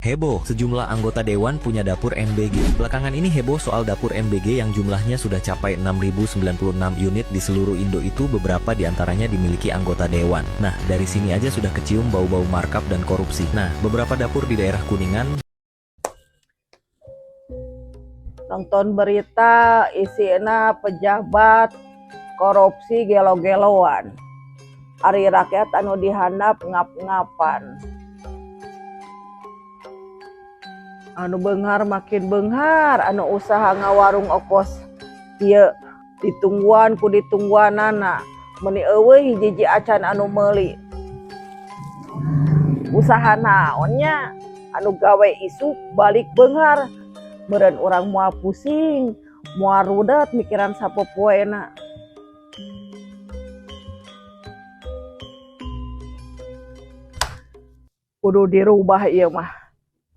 Heboh, sejumlah anggota dewan punya dapur MBG. Belakangan ini heboh soal dapur MBG yang jumlahnya sudah capai 6.096 unit di seluruh Indo itu, beberapa diantaranya dimiliki anggota dewan. Nah, dari sini aja sudah kecium bau-bau markup dan korupsi. Nah, beberapa dapur di daerah Kuningan. Nonton berita isina pejabat korupsi gelo-geloan. Ari rakyat anu dihandap ngap-ngapan. Anu beunghar makin beunghar, anu usaha ngawarung okos ieu ditungguan ku ditungguanana, meuni eueuh hiji-hiji acan anu meuli. Usaha naon nya anu gawe isuk balik beunghar, meureun urang moal pusing, moal rudet mikiran sapopoena. Kudu dirubah ieu mah.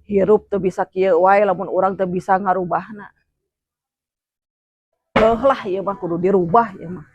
Hirup teu bisa kieu wae lamun urang teu bisa ngarubahna. Heuh lah, ieu mah kudu dirubah ieu mah.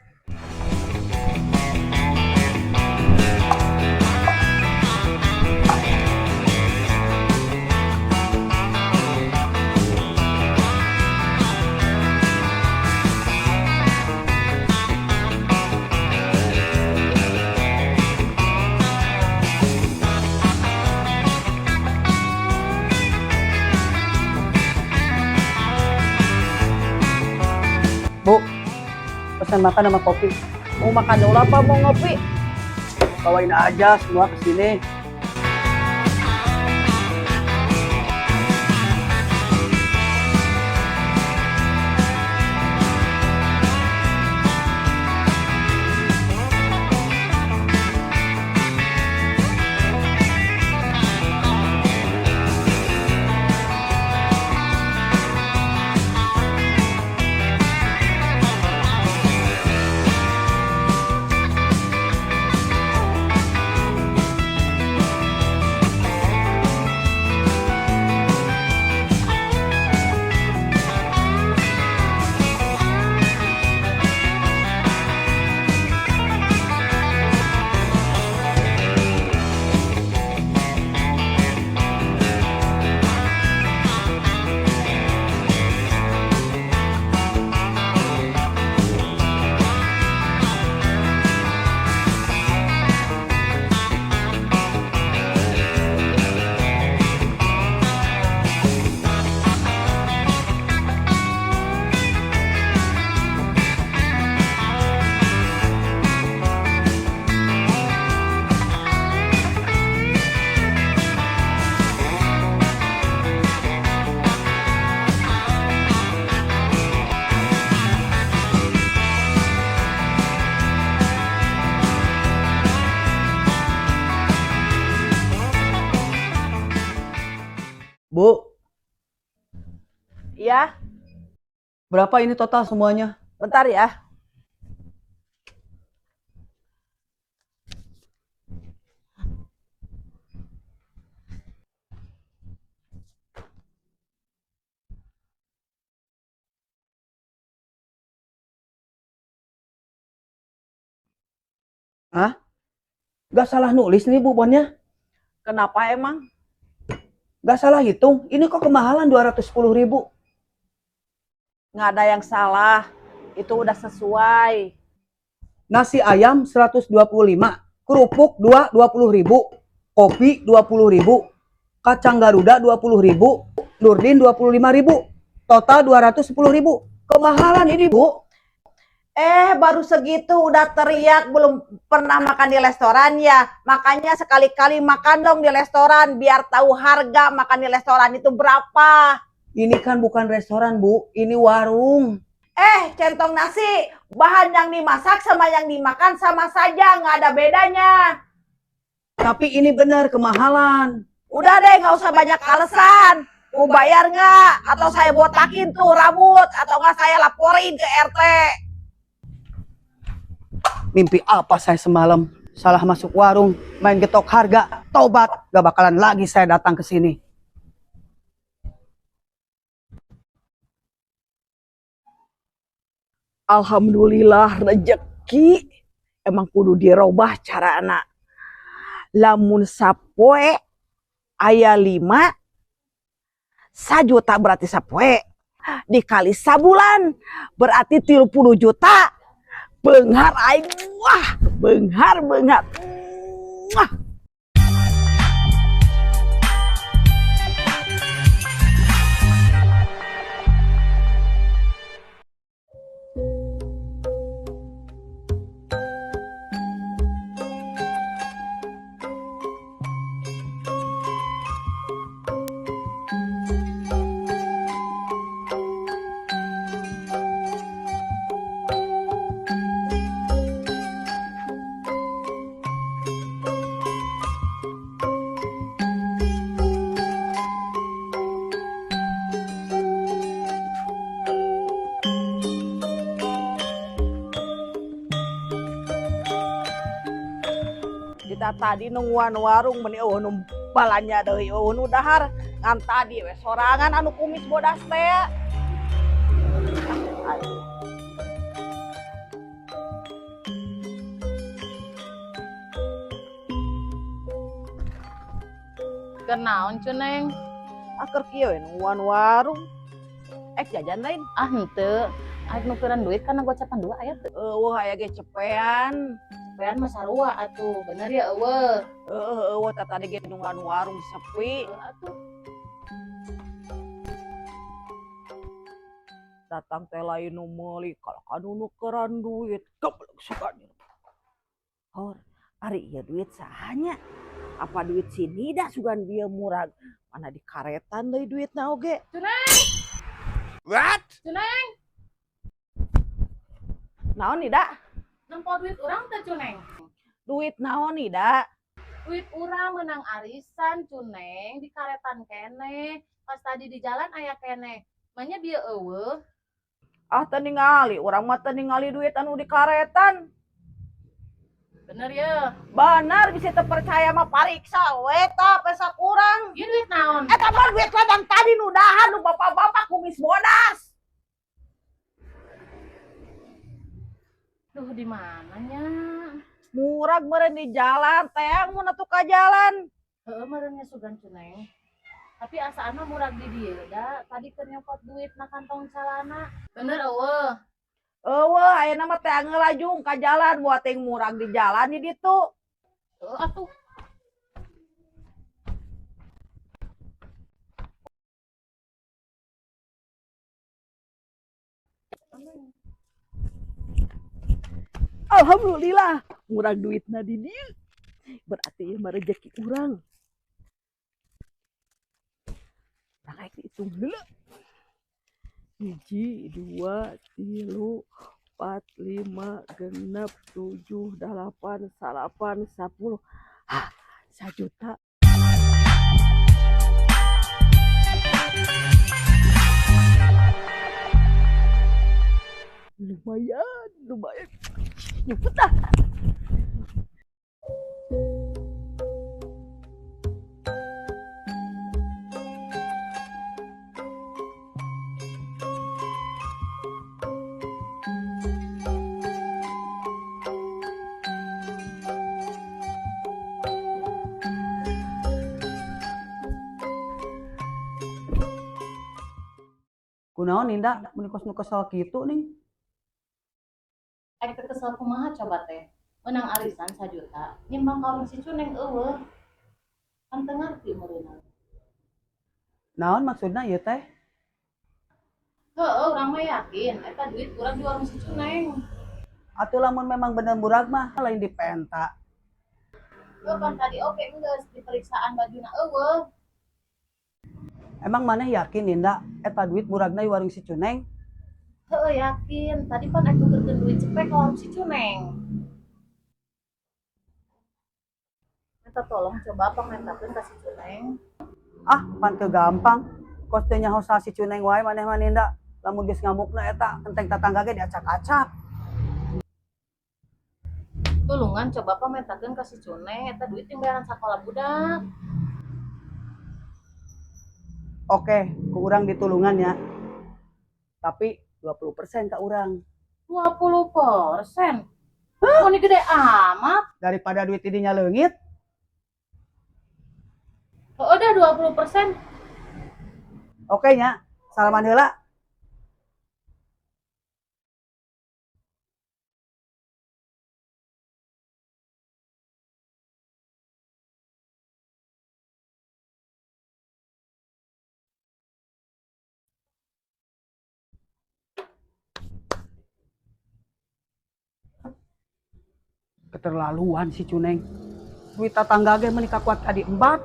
Bu, pesan makan sama kopi. Mau makan dulu apa mau ngopi? Bawain aja semua ke sini. Bu. Ya. Berapa ini total semuanya? Bentar ya. Hah? Gak salah nulis nih, Bu, bonnya? Kenapa emang? Gak salah hitung, ini kok kemahalan 210.000. Nggak ada yang salah, itu udah sesuai. Nasi ayam 125, kerupuk 2 20.000, kopi 20.000, kacang Garuda 20.000, Nurdin 25.000, total 210.000. Kemahalan ini, Bu. Baru segitu udah teriak, belum pernah makan di restoran ya. Makanya sekali-kali makan dong di restoran, biar tahu harga makan di restoran itu berapa. Ini kan bukan restoran, Bu. Ini warung. Centong nasi, bahan yang dimasak sama yang dimakan sama saja, nggak ada bedanya. Tapi ini benar kemahalan. Udah deh, nggak usah banyak alasan. Mau bayar nggak? Atau saya botakin tuh rambut, atau nggak saya laporin ke RT. Mimpi apa saya semalam? Salah masuk warung, main getok harga, tobat. Gak bakalan lagi saya datang ke sini. Alhamdulillah rezeki. Emang kudu dirobah cara anak. Lamun sapoe aya 5 Sajuta berarti sapoe. Dikali sabulan berarti 30 juta. Beunghar aing, wah, beunghar beunghar. Wah. Kita tadi nungguan warung meni euweuh nu balanja deui, euweuh nu dahar, ngan tadi we sorangan anu kumis bodas teh. Aduh. Kenaon, Cuneng? Aker kieu we nungguan warung. Ek jajan lain? Ah, henteu. Arek nukeran duit kana gocapan dua aya teu? Euweuh, aya ge cepean. Cepean mah sarua atuh. Bener ya euweuh? Heueuh, euweuh, tah tadi ge nungguan warung sepi. Heueuh atuh. Datang teh lain nu meuli, kalah ka nu nukeran duit. Goblok sugan. Hor, ari ieu duit saha nya? Apa duit sini dah sugan bieu murag? Mana dikaretan deui duitna oge. Cuneng! What? Cuneng! Naon nih, Da? Nempo duit urang teh, Cuneng? Duit naon nih, Da? Duit urang menang arisan, Cuneng, di karetan keneh. Pas tadi di jalan aya keneh. Manya bieu euweuh. Ah, teu ningali, urang mah teu ningali duit anu di karetan. Bener ya? Bener, bisa teu percaya mah pariksa we tah pesak urang. Ieu duit naon? Eta mah duit ladang tadi nu dahar nu bapak-bapak kumis bodas. Duh, di mana nya? Murag meureun di jalan, teang mun atuh ka jalan. Heeh, meureun nya sugan, Cuneng. Tapi asaan mah murag di dieu da. Tadi keur nyokot duit na kantong calana. Bener euweuh? Euweuh, ayeuna mah teang heula jung ka jalan, buat teuing murag di jalan di ditu. Heeh atuh. Alhamdulillah, murag duitna di dieu. Berarti ieu mah rezeki urang. Urang rek dihitung heula. 1, 2, 3, 4, 5, 6, 7, 8, 9, 10. Hah, 1 juta. Lumayan, lumayan. Nyebut ah. Kunaon, Ninda, mun kos nu kesel kitu nih? Arek teu kesel kumaha coba teh? Menang arisan 1 juta, nyimbang ka warung si Cuneng euweuh. Kan teu ngarti meureunna. Naon maksudna ieu teh? Heueuh, urang mah yakin eta duit urang di warung si Cuneng. Atuh lamun memang bener murag mah lain dipenta. Heuh, pan tadi oge geus diperiksaan bajuna euweuh. Emang maneh yakin, Ninda, eta duit muragna di warung si Cuneng? Heueuh, yakin. Tadi pan aku nukerkeun duit cepet ka warung si Cuneng. Minta tolong coba pangmentakeun ka si Cuneng. Ah, pan teu gampang. Kos teu nyaho saha si Cuneng wae maneh mah, Ninda. Lamun geus ngamukna eta enteng tatangga ge diacak-acak. Tulungan coba pamentakeun ka si Cuneng, eta duit yang bayaran sakola budak. Oke, ku urang ditulungan ya. Tapi 20% ka urang. 20%? Hah? Ini gede amat. Daripada duit idinya leungit. Oh, udah 20%. Oke nya, salaman heula. Keterlaluan si Cuneng. Duit tatangga ge meuni kakuat ka diembat.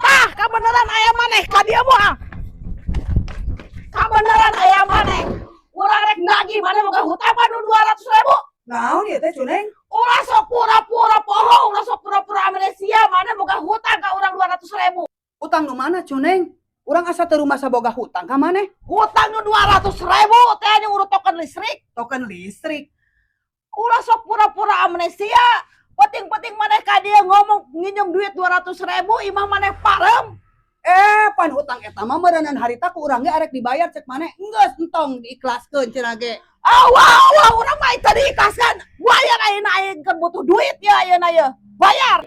Tah, kabeneran aya maneh ka dieu moal. Kabeneran aya maneh. Urang rek nagih maneh boga hutang mah nu 200 ribu. Naon ieu teh, Cuneng? Ulah sok pura-pura poho, ulah sok pura-pura amnesia, maneh boga hutang ka urang 200 ribu. Utang nu mana, Cuneng? Urang asa teu rumasa boga hutang ka maneh. Hutang nu 200 ribu teh anu urut token listrik. Token listrik. Ulah sok pura-pura amnesia. Penting-penting maneh ka dieu ngomong nginjem duit 200 ribu, imah maneh parem. Eh, pan hutang eta mah meureunan harita ku urang ge arek dibayar, cek maneh enggeus entong diikhlaskeun cenah ge. Awa, awa, urang mah teu diikhlaskan. Bayar ayeuna, aing keur butuh duit ya ayeuna ye. Bayar.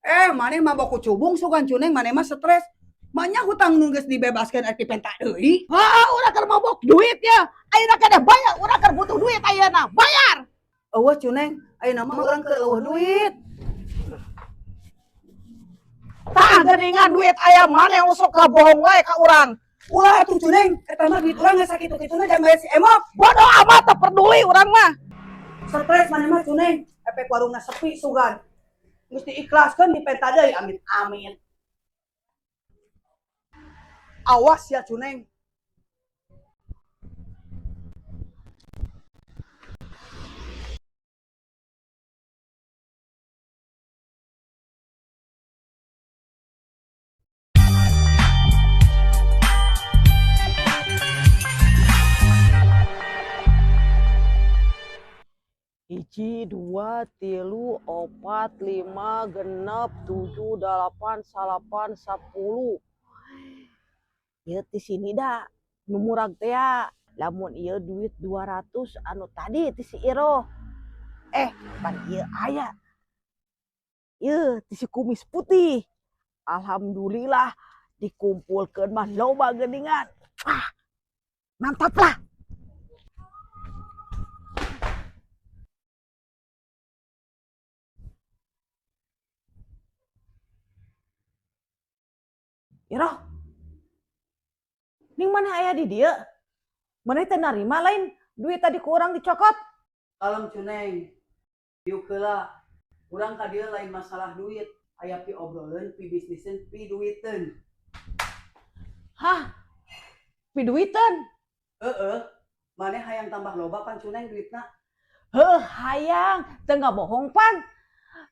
Eh, maneh mah boku cubung sugan, Cuneng, maneh mah stres. Manya hutang nu geus dibebaskeun arek dipenta deui. Heeh, urang keur mabok duit ya. Ayeuna keneh bayar, urang keur butuh duit ayeuna. Bayar. Euweuh, Cuneng, ayeuna mah urang keur euweuh duit. Tah geuningan duit aya maneh sok bohong wae ka urang. Ulah atuh, Cuneng, eta mah duit urang geus sakitu-kituna jang bayar si Emok. Bodoh amat, teu peduli urang mah. Stres maneh mah, Cuneng, efek warungna sepi sugan. Geus diikhlaskeun dipenta deui, amit amit. Awas ya, Cuneng. Hiji, dua, tilu, opat, lima, genep, tujuh, dalapan, salapan, 10. Ieu ti sini da, nu murag teh ya. Lamun ieu duit 200 anu tadi ti si Iroh. Eh, pan ieu aya. Ieu ti si kumis putih. Alhamdulillah dikumpulkeun mah loba geuningan. Ah, mantap lah. Iroh, ning maneh aya di dieu? Maneh teh narima lain duit tadi ku urang dicokot? Kalem, Cuneng. Diuk heula. Urang ka dieu lain masalah duit. Aya pi obroleun, pi bisniseun, pi duiteun. Hah? Piduiteun? Heeh. Maneh hayang tambah loba pan, Cuneng, duitna? Heuh, hayang, teu bohong pan.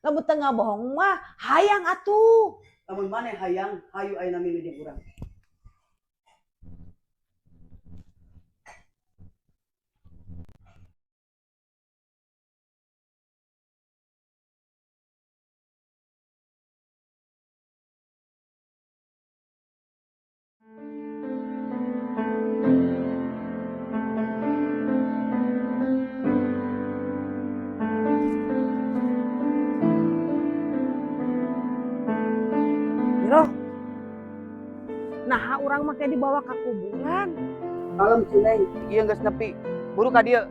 Lamun teu bohong mah hayang atuh. Lamun maneh hayang, hayu ayeuna milu jeung urang. Iroh. Nah, urang make dibawa ke kuburan. Kalem, Cuneng, ieu geus nepi. Buru ka dieu.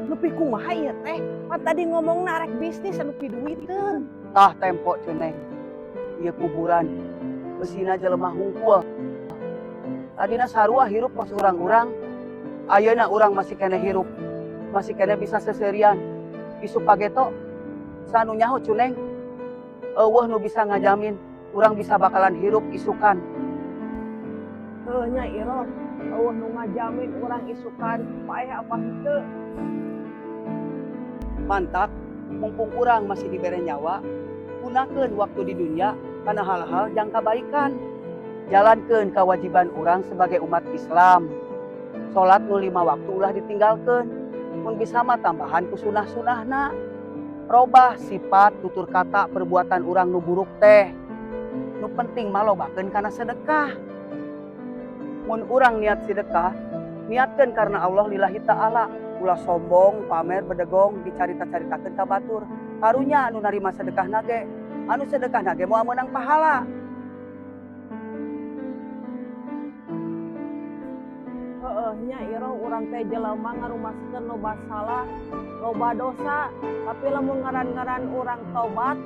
Nepi kumaha ieu teh? Pan tadi ngomong arek bisnis anu piduiteun. Tah tempo, Cuneng. Ieu kuburan. Eusina jelema hungkul. Tadina sarua hirup pas urang-urang. Ayeuna urang masih keneh hirup. Masih keneh bisa seserian. Isuk pageto saha nu nyaho, Cuneng? Euweuh nu bisa ngajamin urang bisa bakalan hirup isukan. Heuh nya, Iroh, euweuh nu ngajamin urang isukan paeh apa henteu. Mantak, mumpung urang masih dibere nyawa, gunakeun waktu di dunia. Kana hal-hal jang kabaikan. Jalankeun kewajiban urang sebagai umat Islam. Salat nu 5 waktu ulah ditinggalkeun. Mun bisa mah tambahan ku sunah-sunahna. Robah sifat tutur kata perbuatan urang nu buruk teh. Nu penting mah lobakeun kana sedekah. Mun urang niat sedekah, niatkeun karena Allah lillahi ta'ala. Ulah sombong, pamer, bedegong, dicarita-caritakeun ka batur. Karunya anu narima sedekah nage, anu sedekah nage moal meunang pahala. Heeh nya, Iroh, urang teh jelema ngarumaskeun loba salah, loba dosa, tapi lamun ngaran-ngaran urang tobat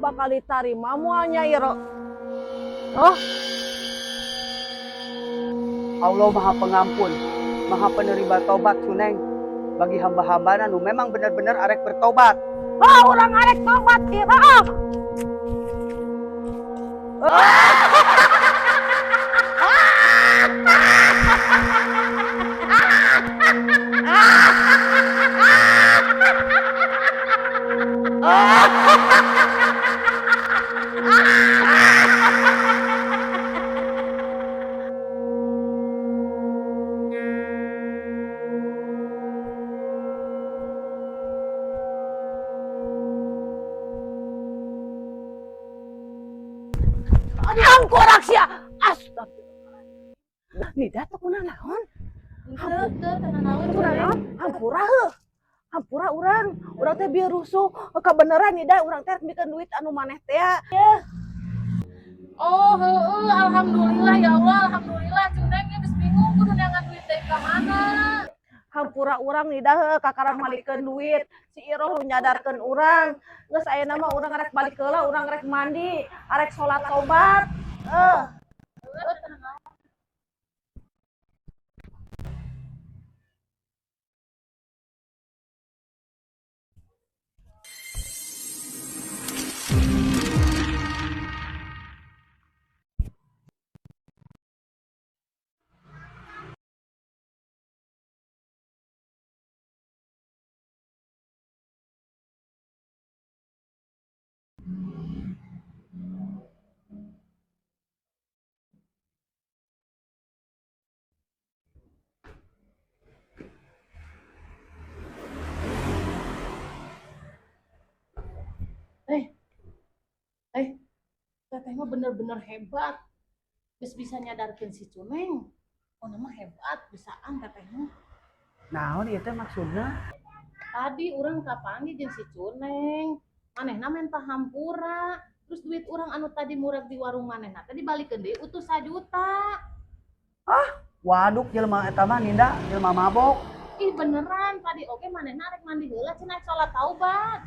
bakal ditarima moal nya, Iroh? Oh. Allah Maha Pengampun, Maha Penerima tobat, Cuneng. Bagi hamba-hamba nu memang benar-benar arek bertobat. Ah, urang arek tobat, Iroh. Angkorak sia. Astagfirullah. Nida teh kunaon? Henteu, teu teu nanaon. Kunaon? Hampura heuh. Hampura urang. Urang teh bieu rusuh. Kabeneran, Nida, urang teh rek mikeun duit anu maneh teh ya. Oh, heueuh, alhamdulillah ya Allah, alhamdulillah. Cuneng ge geus bingung kudu neangan duit deui ka mana. Hampura urang, Nida, heuh, kakarak malikeun duit. Si Iroh nu nyadarkeun urang. Geus, ayeuna mah urang rek balik heula, urang rek mandi, arek salat tobat. Eh. Heueuh, teu nanaon. Eh, eh, teteh mah bener-bener hebat. Geus bisa nyadarkeun si Cuneng. Oh, nama hebat, bisaan teteh mah. Naon ieu teh maksudna? Tadi urang kapanggih jeung si Cuneng. Manehna menta hampura. Terus duit urang anu tadi murag di warung manehna teh dibalikeun deui utuh 1 juta. Waduk jelema eta mah, Ninda, jelema mabok. Ih, beneran, tadi oge manehna rek mandi heula cenah, salat taubat.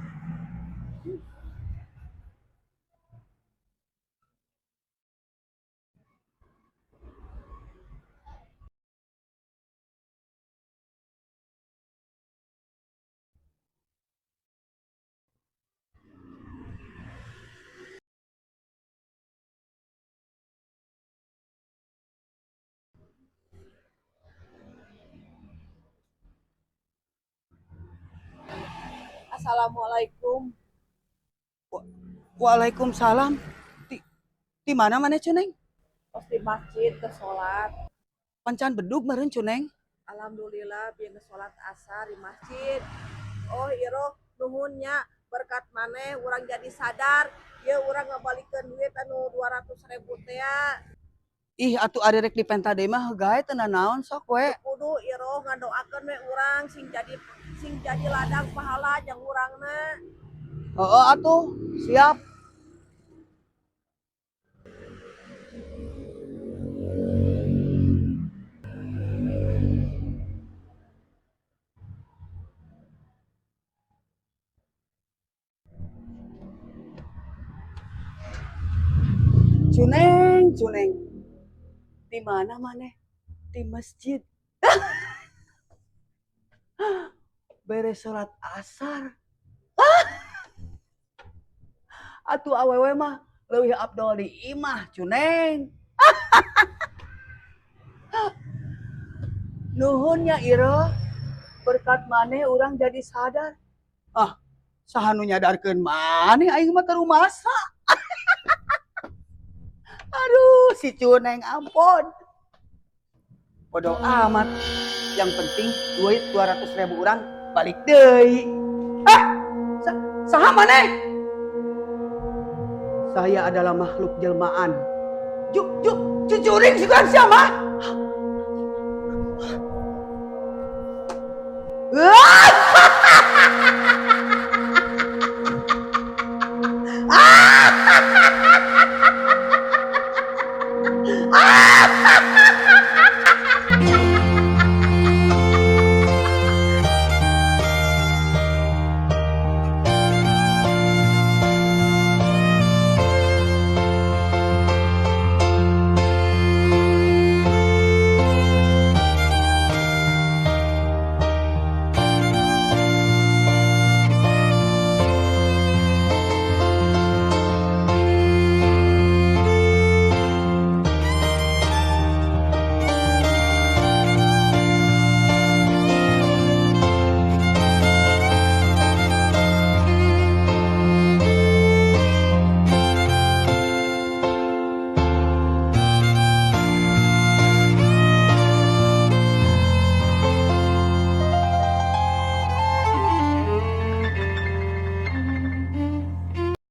Assalamualaikum. Waalaikumsalam. Di mana maneh, Cuneng? Tos di masjid ke salat. Pancan bedug meureun, Cuneng. Alhamdulillah bieu geus salat asar di masjid. Oh, Iroh, nuhun nya, berkat maneh urang jadi sadar. Ieu urang ngabalikeun duit anu 200 ribu teh ya. Ih, atuh ari rek dipenta deui mah gae, teu naon, sok we. Kudu, Iroh, ngadoakeun we urang sing jadi ladang pahala jang urangna. Heeh atuh, siap. Cuneng, Cuneng. Di mana maneh? Di masjid. Beres sholat asar. Atuh awewe mah leuwih abdol di imah, Cuneng. Nuhun nya, Iroh. Berkat maneh urang jadi sadar. Ah, saha nu nyadarkeun maneh, aing mah teu rumasa. Aduh, si Cuneng, ampun. Bodoh amat. Yang penting duit 200 ribu urang balik deui. Ah, saha maneh? Saya adalah makhluk jelmaan. Ju, ju, jujuring sugan siapa?